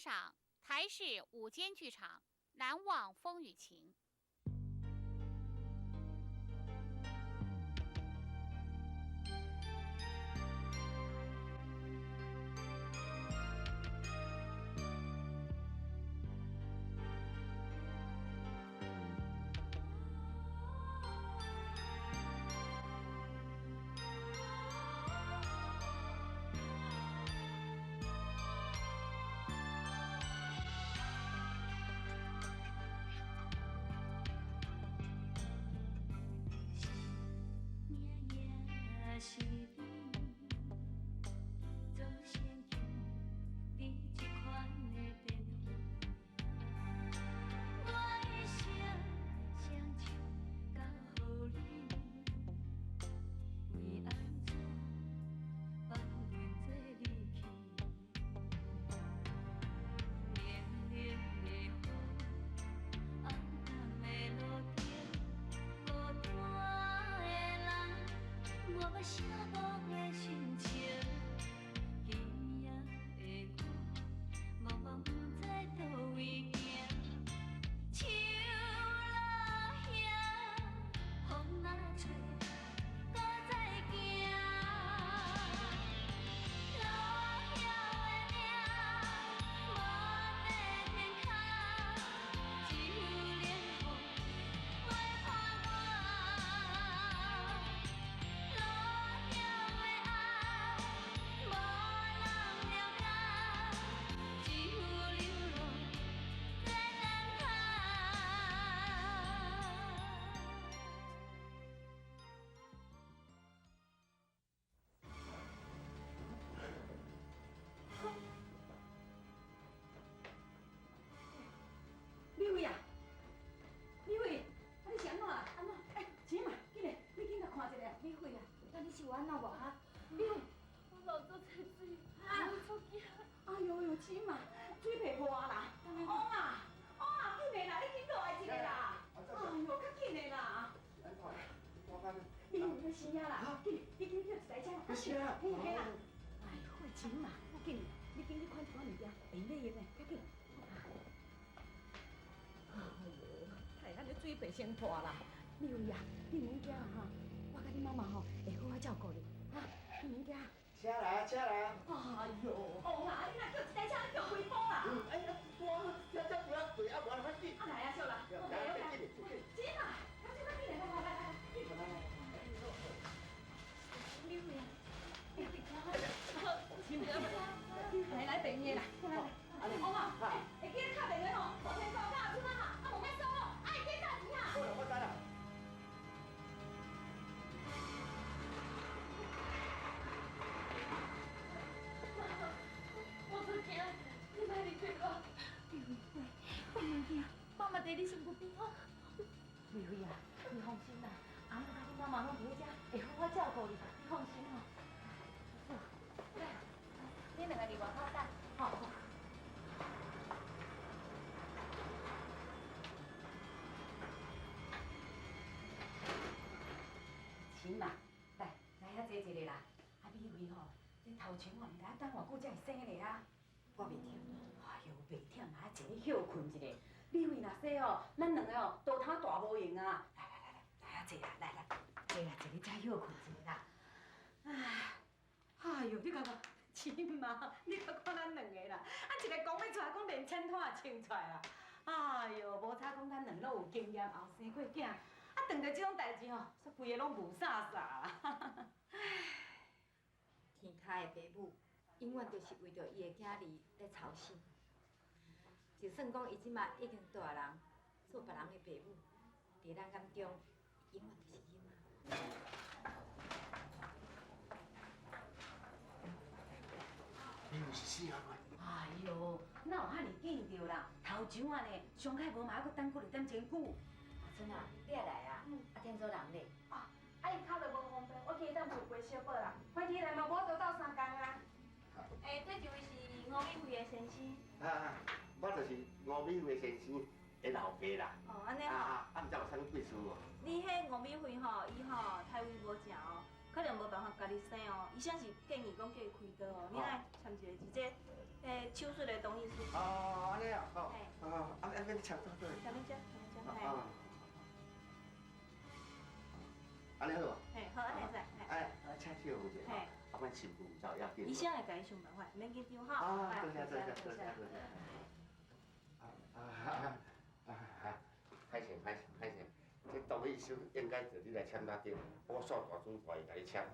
賞台視午間劇場《難忘風雨情》。美惠啊，美惠，啊你是按怎啦？按怎？欸，錢嘛，緊來，你緊共看一下。美惠啊，到底是有按怎無哈？美惠，我流足濟水，我足驚。哎呦呦，錢嘛，水袂破啦。王啊，王啊，緊來啦，你緊落來一下啦。哎呦，較緊的啦。美惠欲生啊啦，緊，你緊叫一台車。欲生啊？嘿啦。哎呦，錢嘛，緊，你緊去款一寡物件，會用用的，較緊。哎呦，太咱這水皮先破啦！美惠啊，你毋免驚哈，我佮你媽媽吼會好好照顧你，哈，你毋免驚。車來啊，車來啊！哎呦，王啊，你若叫一台車，你叫幾步啦？嗯，哎呀，我車車對啊對啊，無遐緊。啊來啊，小啦，來來，緊緊。錢啊，較緊較緊來來來來來。美惠啊，來來，病的啦，來來。王啊，會記得敲電話吼，五天高價出啊哈，啊無免收咯，愛記早錢哈。好啦，我知啦。我足驚，你莫離開我。美惠，我毋驚，媽媽佇你身軀邊吼。美惠啊，你放心啦，阿母佮你媽媽攏佇咧遮，會好好照顧你，你放心吼。好，來，你兩个佇外口等，吼。錢嘛，來來遐坐一下啦。啊，美惠吼，這頭前我毋知影等偌久才會生咧啊。我袂忝，哎喲，袂忝啊，坐咧歇睏一下。美惠若生吼，咱兩个吼倒頭大無閒啊。來來來來，來遐坐啦，來來，坐啦，坐咧遮歇睏一下啦。唉，哎喲，你看看，錢嘛，你看看咱兩个啦，啊一个講欲出來，講連請拖也穿出來啦。哎喲，無彩講咱兩個攏有經驗，後生過囝。啊，碰著這種代誌吼，煞規个攏霧煞煞啦。唉，天跤的爸母永遠就是為著伊的囝兒咧操心。就算講伊這馬已經大人，做別人的爸母，佇咱眼中，永遠就是囡仔。你毋是死啊？哎喲，哪有遐爾緊著啦？頭前仔呢，傷較無嘛，猶閣等幾兩點鐘久。阿春啊，你也來啊？啊，天祖人咧？哦，啊伊跤著無方便，我記得當陪小寶啦。反正來嘛，無法度鬥相共啊。欸，這一位是吳美惠的先生。啊，我就是吳美惠先生的老爸啦。哦，按呢吼。啊啊，毋知有啥物貴事無？你彼吳美惠吼，伊吼胎位無正哦，可能無辦法家己生哦。醫生是建議講叫伊開刀哦。你來簽一個佇這，手術的同意書。哦，按呢啊，好，啊，啊，啊，你簽倒倒。前面這，前面這，嘿。啊。按呢好無？嘿，好，按呢會使。哎，啊，請笑一下，啊，阮新婦就要緊。醫生會共伊想辦法，免緊張吼。啊，多謝多謝多謝多謝。啊啊啊啊！歹勢歹勢歹勢，這同意書應該就你來簽才對，我煞大主大意共你簽。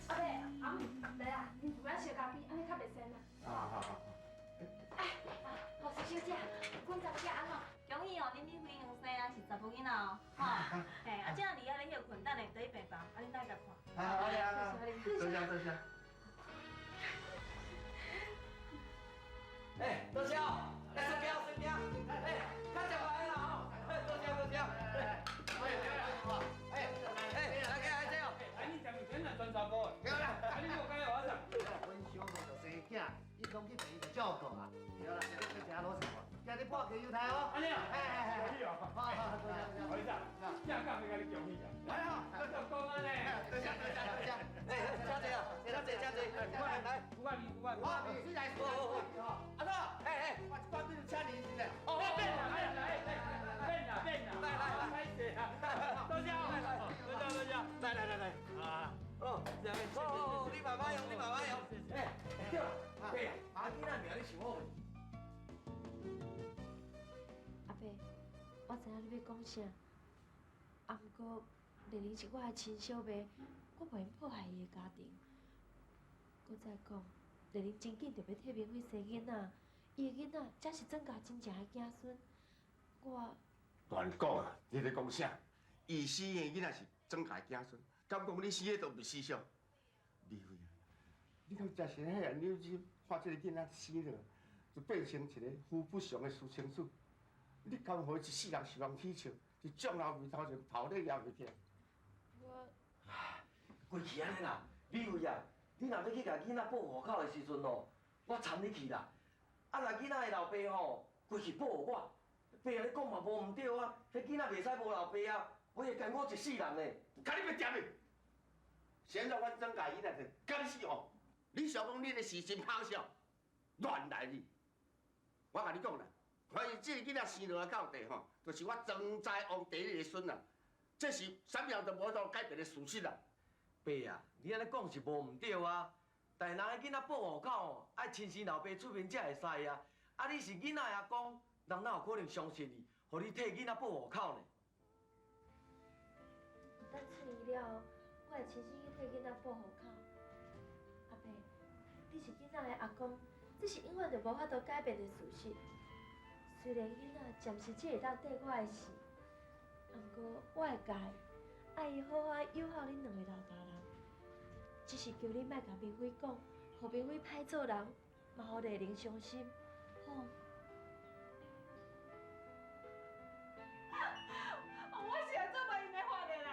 阿伯，阿姆，來啊，啉一碗燒咖啡，按呢較袂酸啦。啊好好。哎，護士小姐，阮查某囝按怎？恭喜哦，恁美惠剛生啊是查埔囡仔哦，吼，嘿，啊，這佇遐咧歇睏，等下轉去病房，啊，恁來共看。啊，好呀，多謝多謝。哎，多謝哦，來生命生命，哎，較食來啦吼，多謝多謝。哎，哎，來來來，這哦。哎，你食面線若全查埔的。對啦。啊，你無介我啥？阮小妹就生囝，伊講去病院就照顧啊。對啦，你食老實無？今日破雞油菜哦。按呢啊。哎哎哎。好好好，多謝多謝。好意思啊，正讲欲共你恭喜啊。来啊，继续讲按呢。多謝多謝多謝。哎，請坐啊，請坐請坐，我來來，有我有我。好，你來，好好好。阿哥，哎哎，我這擺變請你咧。哦，變啦變啦，變啦變啦，來來來，歹勢啊，多謝，多謝多謝，來來來來，啊，哦，哦哦，你慢慢用，你慢慢用。哎，對啦，對啊，阿囡仔名你想好未？阿伯，我知影你欲講啥，啊，毋過麗玲是我的親小妹，我袂用破壞伊的家庭。閣再講，麗玲真緊就欲替明輝生囡仔，伊的囡仔才是莊家真正的子孫。我亂講啊！你咧講啥？伊生的囡仔是莊家的子孫，敢講你生的都毋是思想？美惠啊，你敢真是遐爾忍心看這個囡仔生落，就變成一個父不詳的私生子？你敢予伊一世人受人取笑，佇眾人面頭前頭咧搖袂起來？我規氣按呢啦，美惠啊，你若欲去共囡仔報戶口的時陣哦，我摻你去啦。啊，若囡仔的老爸吼，規氣報予我，爸按呢講嘛無毋對啊，彼囡仔袂使無老爸啊，我會艱苦一世人呢。共你別掂去！現在阮莊家囡仔就敢死哦！你想講你的時辰拍笑，亂來你！我共你講啦，反正這個囡仔生落來到地吼，就是我莊在王第一个孫啊，這是啥物人都無法度改變的事實啊！爸啊，你按呢講是無毋對啊，但人的囡仔報戶口吼，愛親生老爸出面才會使啊。啊，你是囡仔的阿公，人哪有可能相信你，予你替囡仔報戶口呢？等出院了後，我會親身去替囡仔報戶口。阿伯，你是囡仔的阿公，這是永遠就無法度改變的事實。雖然囡仔暫時只會當綴我的姓，不過我會教伊，愛伊好好友好恁兩个老大人。只是求你莫共明輝講，予明輝歹做人，嘛予麗玲傷心，好。我是來做袂用的法的啦，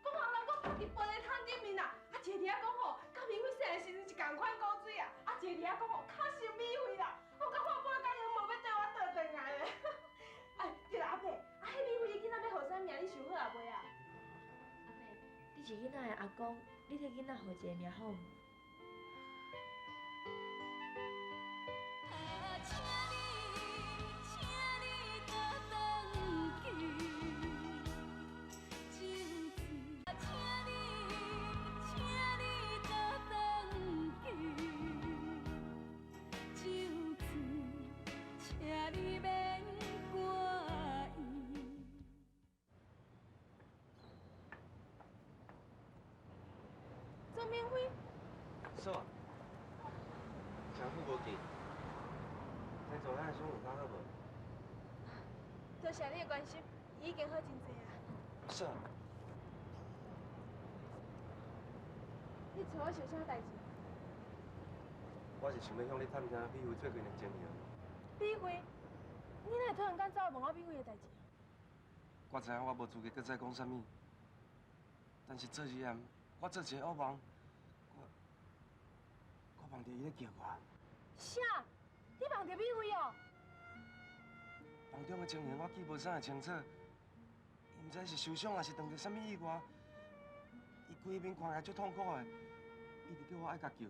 講人人講趴佇玻璃窗頂面啦，啊一個佇遐講吼，佮明輝細漢時陣是仝款古錐啊，啊一個佇遐講吼，較像美惠啦，我甲看半工伊無欲綴我倒轉來咧。哎，對啦，阿伯，啊彼美惠的囡仔欲號啥名？你想好啊未啊？阿伯，你是囡仔的阿公，你替囡仔號一个名好毋？啊，請你，請你倒轉去，情字。請你，請你倒轉去，情字，請你免掛意。曾明輝，嫂，真久無見，天祖遐的傷有較好無？多謝你的關心，伊已經好真濟啊。嫂，你找我是有啥代誌？我是想欲向你探聽美惠最近的情形。美惠，你哪會突然間走來問我美惠的代誌？我知影我無資格閣再講啥物，但是昨日暗我做一个惡夢，我夢著伊咧叫我。啥？你夢著美惠哦？夢中的情形我記無啥會清楚，伊毋知是受傷還是碰著啥物意外，伊規面看起來足痛苦的，一直叫我愛共救。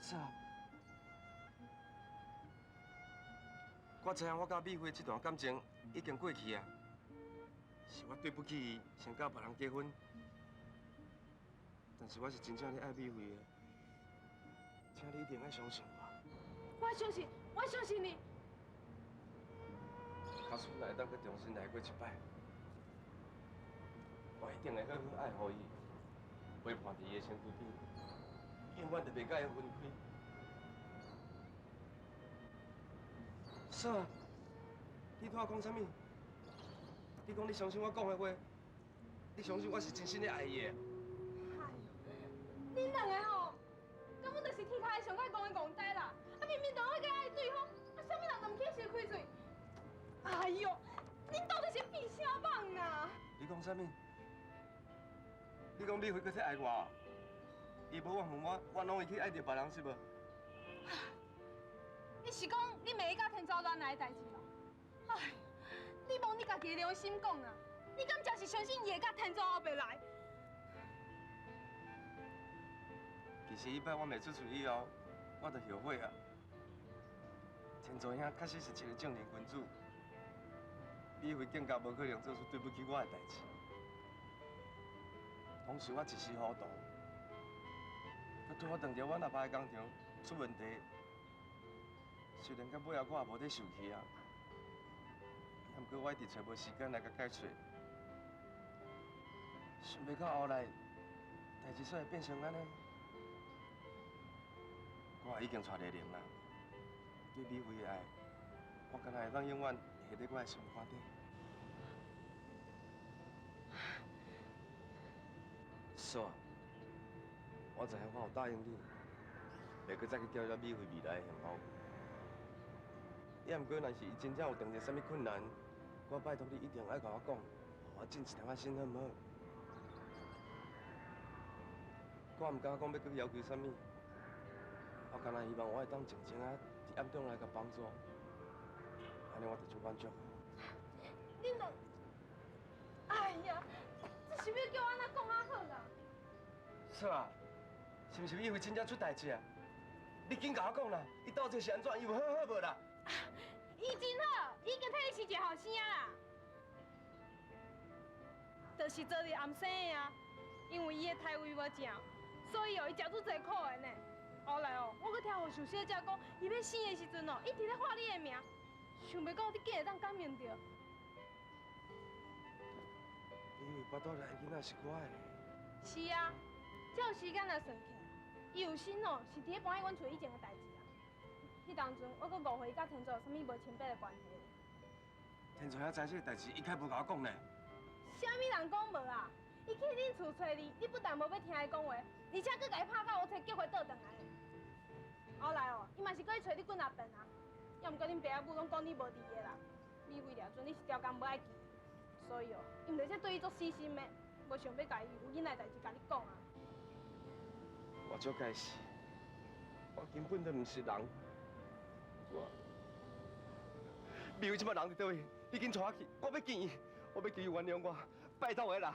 嫂，我知影我佮美惠這段感情已經過去啊，是我對不起伊，先佮別人結婚。但是我是真正咧愛美惠的，請你一定愛相信我。我相信，我相信你。假使若會當閣重新來過一擺，我一定會好好愛護伊，陪伴佇伊的身軀邊，永遠就袂佮伊分開。嫂，你拄仔講啥物？你講你相信我講的話，你相信我是真心咧愛伊的？哎恁兩個吼，根本就是天跤上愛講的戇呆啦！啊，明明就我較愛對方，啊，啥物人都毋肯先開嘴。哎喲，恁到底是變啥蠓啊？你講啥物？你講美惠閣再愛我？伊無怨恨我，我攏會去愛著別人是無？你是講你袂去佮天祖戀愛的代誌咯？哎，你摸你家己的良心講啊，你敢真是相信伊會佮天祖後白來？其實彼擺我袂出喙以後，我就後悔啊。天祖兄確實是一個正人君子，美惠更加無可能做出對不起我的代誌。當時我一時糊塗，閣拄好撞著阮阿爸的工廠出問題，雖然到尾仔我也無咧受氣啊，毋過我一直揣無時間來共解釋。想袂到後來代誌煞會變成按呢。我已經娶麗玲啦，對美惠的愛，我敢若會當永遠下佇我的心肝底。嫂，我知影我有答應你，袂閣再去攪擾美惠未來的幸福。也毋過，若是伊真正有碰著啥物困難，我拜託你一定愛共我講，予我盡一點仔心好毋好？我毋敢講欲閣要求啥物。我干焦希望我會當靜靜仔佇暗中來共幫助，按呢我就足滿足。你兩，哎呀，這是欲叫我按怎講較好啦？嫂啊，是毋是美惠真正出代誌啊？你緊共我講啦，伊到底是按怎？伊有好好無啦？伊真好，伊已經替你生一个後生啦。就是昨日暗生的啊，因為伊的胎位無正，所以哦，伊食足濟苦的呢。後來哦，我閣聽予壽小姐講，伊欲生的時陣哦，一直咧喊你的名，想袂到你竟會當感應著。你以為腹肚內囡仔是我的？是啊，照時間來算起來，伊有心哦，是佇咧搬去阮厝以前的代誌啊。彼當陣我閣誤會伊佮天祖有啥物無清白的關係。天祖遐知這個代誌，伊較無共我講呢。啥物人講無啊？伊去恁厝揣你，你不但無欲聽伊講話，而且閣共伊拍到烏青，叫伊倒轉來。後來哦，伊嘛是閣去揣你幾若遍啊，猶毋過恁爸仔母攏講你無佇的啦。美惠掠陣你是刁工無愛記，所以哦，伊毋就才對伊足死心的，無想欲共伊有囡仔代誌共你講啊。我足該死，我根本就毋是人。我美惠這擺人佇佗位？你緊帶我去，我欲見伊，我欲求伊原諒我，拜託的啦。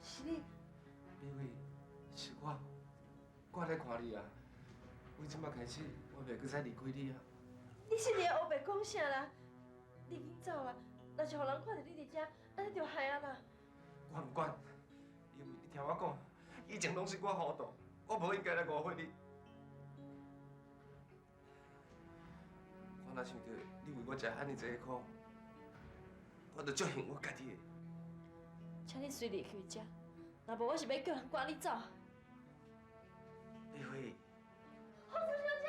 是你，美惠，是我，我來看你啊。為這擺開始，我袂閣再離開你啊。你是佇咧烏白講啥啦？你緊走啦！若是予人看著你佇遮，按呢就害啊啦。我毋管，因為你聽我講，以前攏是我糊塗，我無應該來誤會你。我若想著你為我食遐爾濟苦，我就足恨我家己的。請你隨離開遮。若無，我是欲叫人趕你走。美惠，紅珠小姐，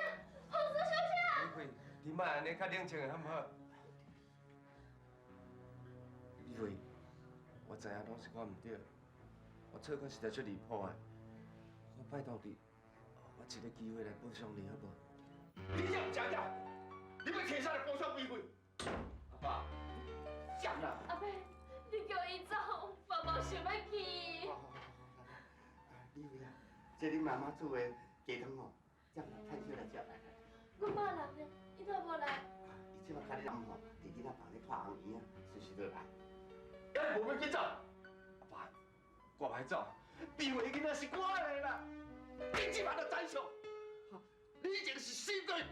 紅珠小姐。美惠，你莫按呢，較冷靜的，好毋好？美惠，我知影攏是我毋對，我錯確實在足離譜的。我拜託你，我一個機會來補償你，好無？你這毋食了，你欲提啥來補償美惠？阿爸，食啦！阿伯，你叫伊走，我無想欲去。美惠啊，這恁媽媽煮的雞湯吼，才來趁少來食來。阮媽人呢？伊哪無來？伊這擺佮你翁吼，佇囡仔房咧看紅圓啊，隨時就來。欸，無欲緊走。阿爸，我袂走。美惠囡仔是我的啦，你這擺就知數。你以前是死過去。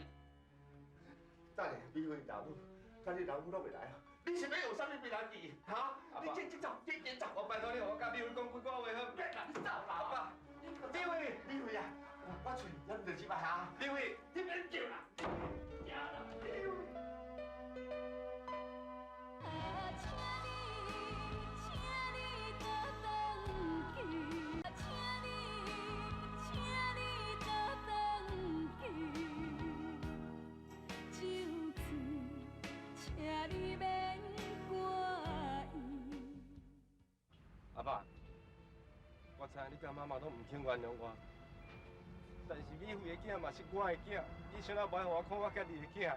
等下美惠老母，佮你老母攏袂來啊。你是欲用啥物俾人記？哈？你緊緊走，緊緊走！我拜託你，予我佮美惠講幾句話好？免啦，你走啦！阿爸，美惠，美惠啊，我喙咱就這擺哈。美惠，你免叫啦，行啦，美惠。啊，請你，請你倒轉去，請你，請你倒轉去，就算請你免掛意。阿爸，我知影你佮媽媽攏毋肯原諒我，但是美惠的囝嘛是我的囝，你想哪無愛予我看我家己的囝？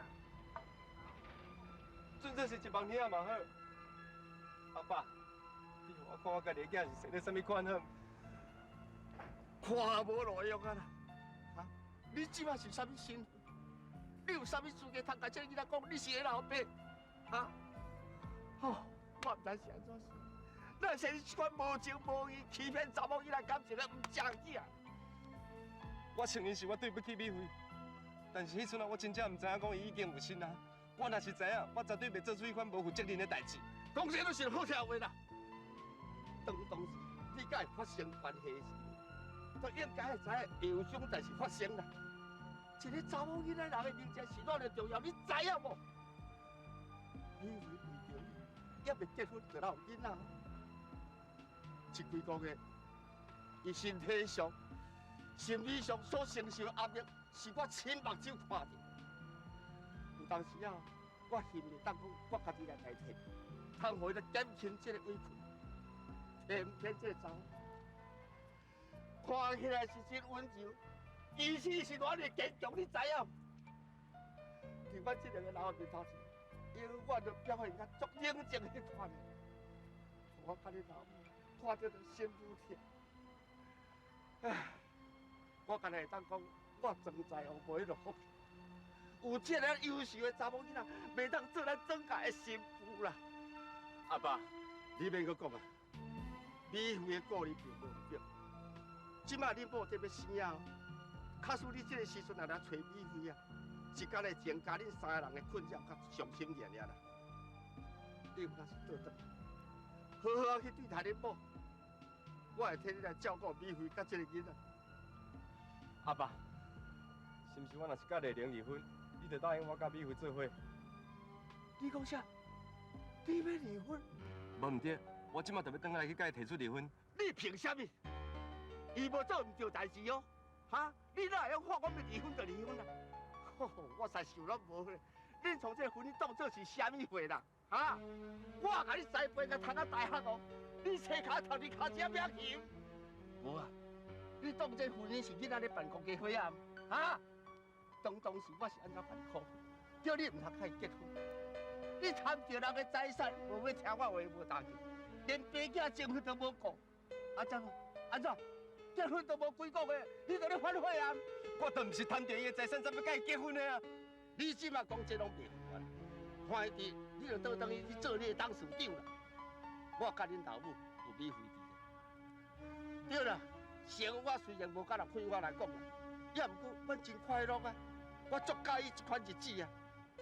準做是一望爾嘛好。阿爸，你予我看我家己的囝是生咧啥物款好？看無路用啊啦！哈，你這擺是啥物身份？你有啥物資格通共這个囡仔講你是伊老爸？哈？哦，我毋知是按怎想。咱是這款無情無義、欺騙查某囡仔感情的毋正囝。我承認是我對不起美惠，但是彼陣啊，我真正毋知影講伊已經有身啊。我若是知影，我絕對袂做出彼款無負責任的代誌。講這攏是好聽話啦。當當時你佮伊發生關係時，就應該會知影會有種代誌發生啦。一個查某囡仔人的名聲是偌爾重要，你知影無？你以為為著你，猶未結婚就老有囡仔？這幾個月，伊身體上、心理上所承受的壓力，是我親目睭看著。有當時啊，我恨袂當講我家己來代替，通予伊來減輕這個委屈，填補這個查某。看起來是真溫柔，其實是偌爾堅強，你知影？佇阮這兩個老面頭前，永遠都表現甲足冷靜彼款的，我佮你老母看著就心愈疼。唉，我敢若會當講，我莊在王無彼落福氣，有這个優秀的查某囡仔，袂當做咱莊家的新婦啦。阿爸，你免閣講啊，美惠的顧慮並無毋對。這馬恁某這欲生啊，假使你這个時陣若來揣美惠啊，是敢會增加恁三个人的困擾佮傷心爾爾啦。你有若是倒轉，好好仔去對待恁某，我會替你來照顧美惠佮這个囡仔。阿爸，是毋是我若是佮麗玲離婚，你就答應我佮美惠做伙？你講啥？你欲離婚？無毋對，我這馬就欲轉來去佮伊提出離婚。你憑啥物？伊無做毋對代誌哦，哈？你哪會用話講欲離婚就離婚啊？我實想攏無咧，恁創這個婚姻當做是啥物貨啦？哈？我共你栽培甲讀到大學哦，你冊跤頭佇跤這命窮？無啊！你當這婚姻是囡仔咧辦公家伙啊？哈？當時我是按怎共你苦？叫你毋通共伊結婚，你貪著人的財產，無欲聽我話，無答應，連爸囝情分都無顧，啊怎？按怎？結婚都無幾個月，你就咧反悔啊？我都毋是貪著伊的財產才欲共伊結婚的啊！你這馬講這攏袂還，看佇你就倒轉去去做你的董事長啦。我佮恁老母有美惠佇咧。對啦，生活雖然無佮人快活來講啦，也毋過阮真快樂啊！我足佮意這款日子啊。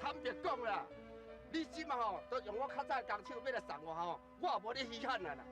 坦白講啦，你這馬吼都用我較早的工廠欲來送我吼，我也無咧稀罕啊啦。